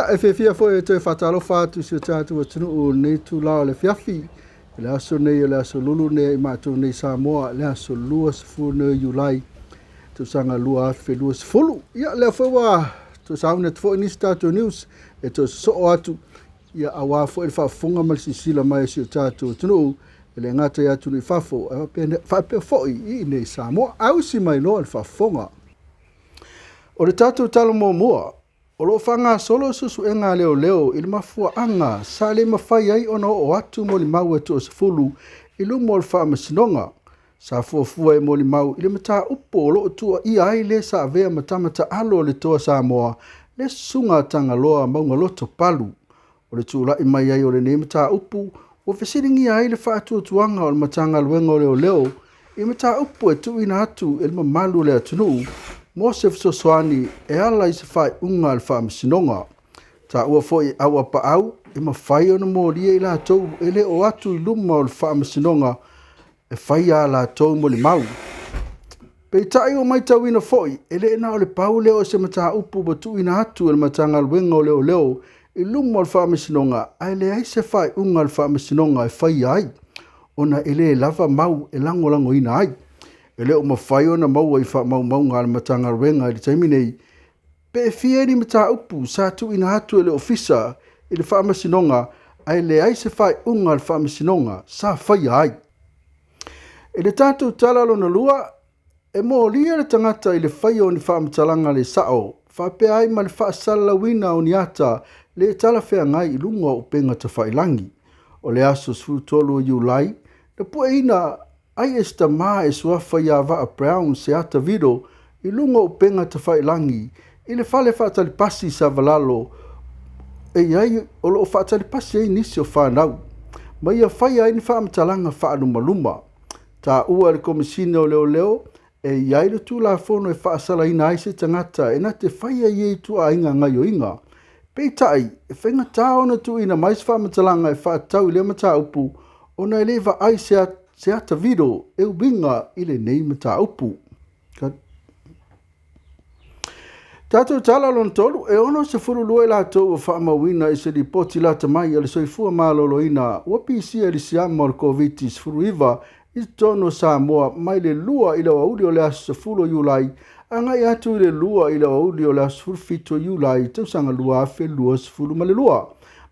Ia, e fiafia foi e toe faatalofa atu i si o tatou atunuu i lenei itula o le afiafi. I le aso nei o le aso Lulu nei a i matou nei i Samoa, le aso 20 nei o Iulai, tausaga 2020. Ia, lea foi ua toe sauni atu foi nisi tatou news e toe sosoo atu, ia, aua foi le faafofoga ma le silasila mai a si o tatou atunuu, e le gata i atunuu i fafo, ae faapea foi i inei i Samoa. Ausi mai loa le faafofoga. O le tatou tala muamua, o lo o faagasolo suesuega a leoleo i le mafuaaga sa le mafai ai ona oo atu molimau e toasefulu i luma o le faamasinoga. Sa fuafua e molimau i le mataupu o lo o tuuaia ai le sa avea ma tama taalo o le Toa Samoa, le Susuga a Tagaloa Maugaloto Palu. O le tulai mai ai o lenei mataupu ua fesiligia ai le faatuatuaga o le Matagaluega o Leoleo i mataupu e tuuina atu e le mamalu o le atunuu mo se fesoasoani e ala i se faaiuga a le faamasinoga. Taua foi e Auapaau e mafai ona molia i latou e le o atu i luma o le faamasinoga e fai a latou molimau. Peitai ua matauina foi, e le na o le pau lea o se mataupu ua tuuina atu e le Matagaluega o Leoleo i luma o le faamasinoga, ae leai se faaiuga a le faamasinoga e faia ai, ona e le lava mau e lagolagoina ai. E le o mafai ona maua i faamaumauga a le Matagaluega i le taimi nei, pe fia ni mataupu sa tuuina atu e le Ofisa i le faamasinoga ae leai se faaiuga a le faamasinoga sa faia ai. I le tatou tala lona lua, e molia le tagata i le faia o ni faamatalaga le sao, faapea ai ma le faasalalauina o ni ata le talafeagai i luga o upega tafailagi. O le aso 13 o Iulai, na pueina ai e se tama e suafa ia Vaa Brown se ata viro i luga o upega tafailagi i le fale faatalipasi i Savalalo e i ai o lo o faatalipasi ai nisi o fanau, ma ia faia ai ni faamatalaga faalumaluma. Taua e le Komesina o Leoleo e i ai le Tulafono e faasalaina ai se tagata e na te faia i ia ituaiga gaoioiga. Peitai, e faigata ona tuuina mai se faamatalaga e faatatau i lea mataupu ona e le vaai se ata viro e uiga i lenei mataupu. Tatou tala lona tolu, e 62 i latou ua faamauina i se lipoti lata mai a le Soifua Maloloina ua pisia i le siama o le Koviti-19 i totonu o Samoa mai le 2 i le aoauli o le aso 10 o Iulai agai atu i le 2 i le aoauli o le aso 17 o Iulai tausaga 2022,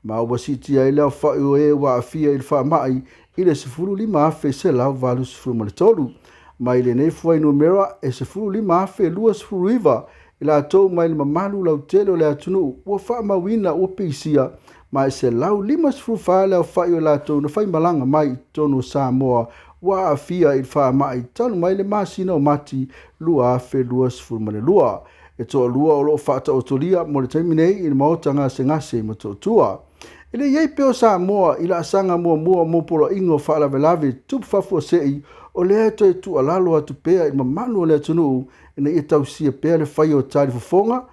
ma ua siitia ai le aofai o e ua aafia i le faamai i le 15,183. Mai lenei fuainumera e 15,029 i latou mai le mamalu lautele o le atunuu ua faamauina ua pisia, ma e 154 le aofai o latou na faimalaga mai i totonu o Samoa ua aafia i le faamai talu mai le masina o Mati 2022. E toalua o lo o faataotolia mo le taimi nei i le maota gasegase i Motootua. E le i ai pea o Samoa i laasaga muamua mo poloaiga o faalavelave tupu faafuasei, o lea e toe tuualalo atu pea i le mamalu o le atunuu ina ia tausia pea le faia o talifofoga,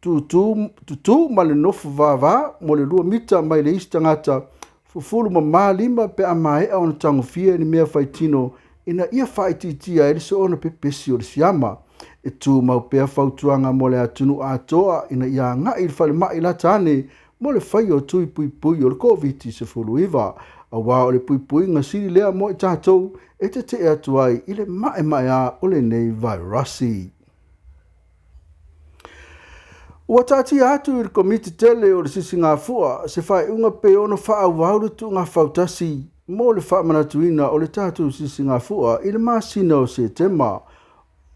tutū ma le nofo vavā mo le 2 mita mai le isi tagata, fufulu mamā lima pe a maea ona tagofia ni mea faitino ina ia faaitiitia ai le soona pepesi o le siama. E tumau pea fautuaga mo le atunuu atoa ina ia agai i le falemai lata ane mo le faia o tui puipui o le Koviti-19, aua o le puipuiga sili lea mo i tatou e tetee atu ai i le maemaea o lenei vairasi. Ua taatia atu i le Komiti tele o le Sisigafua se faaiuga pe ono faaauau le tuuga fautasi mo le faamanatuina o le tatou Sisigafua i le masina o Setema.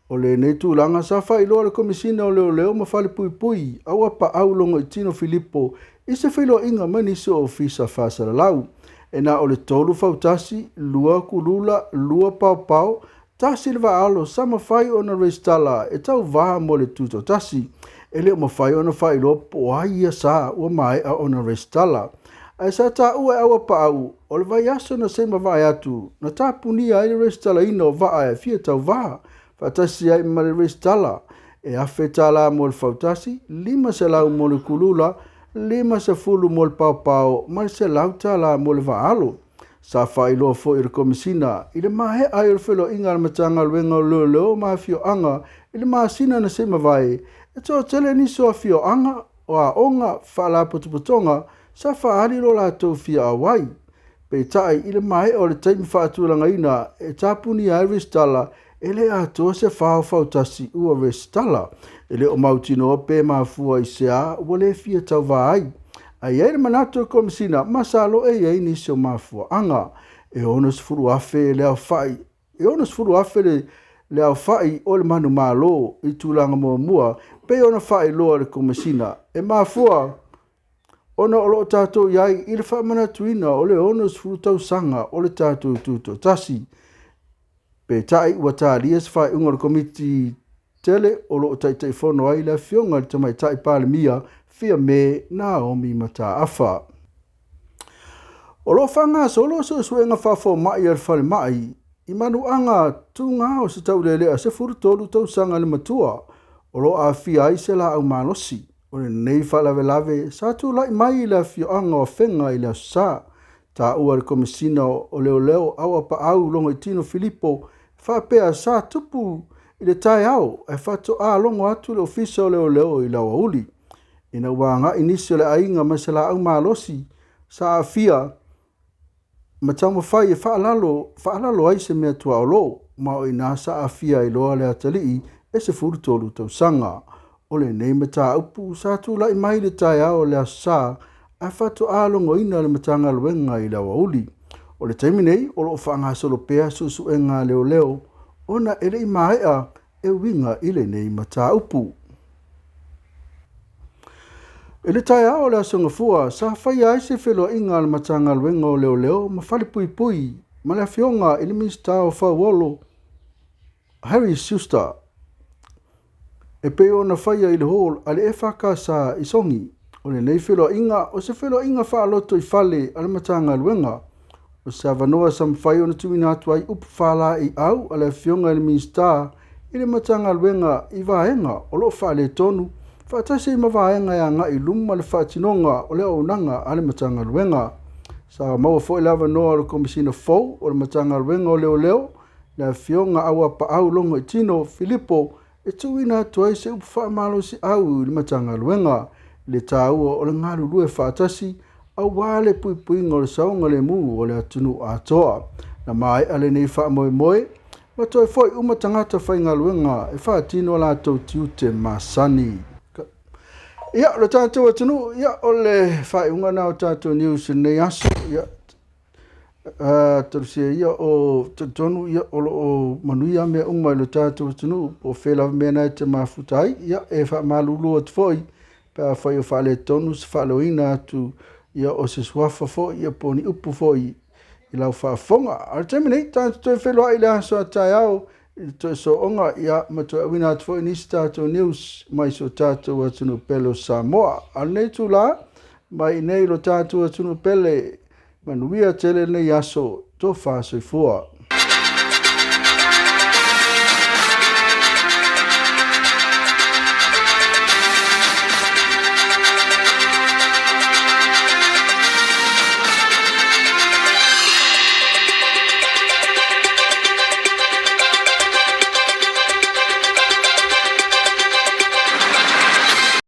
O lenei tulaga sa faailoa le Komesina o Leoleo ma Falepuipui Auapaau Logoitino Filipo i se feiloaiga ma nisi o ofisa faasalalau. E na o le 3 fautasi, 2 kulula, 2 paopao, 1 le vaaalo sa mafai ona resitala e tauvā mo le tutoatasi. E le o mafai ona faailoa po o ai ia sa ua maea ona resitala. Ae sa taua e Auapaau o le vaiaso na se mavae atu na tapunia ai le resitalaina o vaa e fia tauvā faatasi ai ma le resitala e $1,000 mo le fautasi, 500 mo le kulula, 50 mo le paopao ma le $100 mo le vaaalo. Sa faailoa foi e le Komesina i le maea ai o le feiloaiga a le Matagaluega o Leoleo ma Afioaga i le masina na se mavae, e toatele nisi o afioaga o aoga faalapotopotoga sa faaali lo latou fia auai. Peitai i le maea o le taimi faatulagaina e tapunia ai resitala, e le atoa se 4 o fautasi ua resitala. E le o mautinoa pe mafua i se a ua le fia tauvā ai. Ae i ai le manatu o le Komesina, masalo e i ai nisi o mafuaaga. E 60,000 le aofai e 60,000 le aofai o le manumalo i tulaga muamua pei ona faailoa e le Komesina e mafua ona o lo o tatou i ai i le faamanatuina o le 60 tausaga o le tatou tutoatasi. Peitai ua talia se faaiuga o le Komiti tele o lo o Taitaifono ai le Afioga i le Tamaitai Palemia Fiame Naomi Mataafa. O lo o faagasolo suesuega faafomai a le falemai i manuaga tuga o se taulealea 13 tausaga le matua o lo o aafia ai se laau malosi. O lenei faalavelave sa tulai mai i le afioaga o Afega i le Aso Sa. Taua e le Komesina o Leoleo Auapaau Logoitino Filipo faapea sa tupu i le taeao ae faatoa logo atu le Ofisa o Leoleo i le aoauli ina ua agai nisi o le aiga ma se laau malosi sa aafia ma taumafai e faalalo ai se mea tuaolo, ma o i ina sa aafia ai loa le atalii e 13 tausaga. O lenei mataupu sa tulai mai i le taeao o le Aso Sa ae faatoa logoina le Matagaluega i le aoauli. O le taimi nei o lo o faagasolo pea suesuega a leoleo ona e le i maea e uiga i lenei mataupu. I le taeao o le Aso Gafua sa faia ai se feloaiga a le Matagaluega o Leoleo ma Falepuipui ma le Afioga i le Minisita o Fauolo Harry Schuster e pei ona faia i le hall a le EFKS i Sogi. O lenei feloaiga o se feloaiga faaloto i fale a le Matagaluega. O se avanoa sa mafai ona tuuina atu ai upu faalaeiau a le Afioga i le Minisita i le Matagaluega i vaega o lo o faaletonu faatasi ai ma vaega e agai i luma le faatinoga o le auaunaga a le Matagaluega. Sa maua foi le avanoa o le Komesina fou o le Matagaluega o Leoleo, le Afioga Auapaau Logoitino Filipo e tuuina atu ai se upu faamalosiau i le Matagaluega i le taua o le galulue faatasi aua le puipuiga o le saogalemu o le atunuu atoa. Na maea lenei faamoemoe ma toe foi uma tagata faigaluega e faatino a latou tiute masani. Ia, o le tatou atunuu, ia, o le faaiuga na o tatou news i lenei aso. Ia, talosia ia o talitonu ia o lo o manuia mea uma i le tatou atunuu po o fea lava mea na e te mafuta ai. Ia, e faamalulu atu foi pe afai o faaletonu se faaleoina atu ia o se suafa foi ia po o ni upu foi i lau faafofoga. A o le taimi nei, tatou toe feiloai i le aso a taeao i le toe sooga ia ma toe auina atu foi nisi tatou news mai so tatou atunuu pele o Samoa. A o lenei itula, mai i nei lo tatou atunuu pele, manuia tele lenei aso, tofa soifua.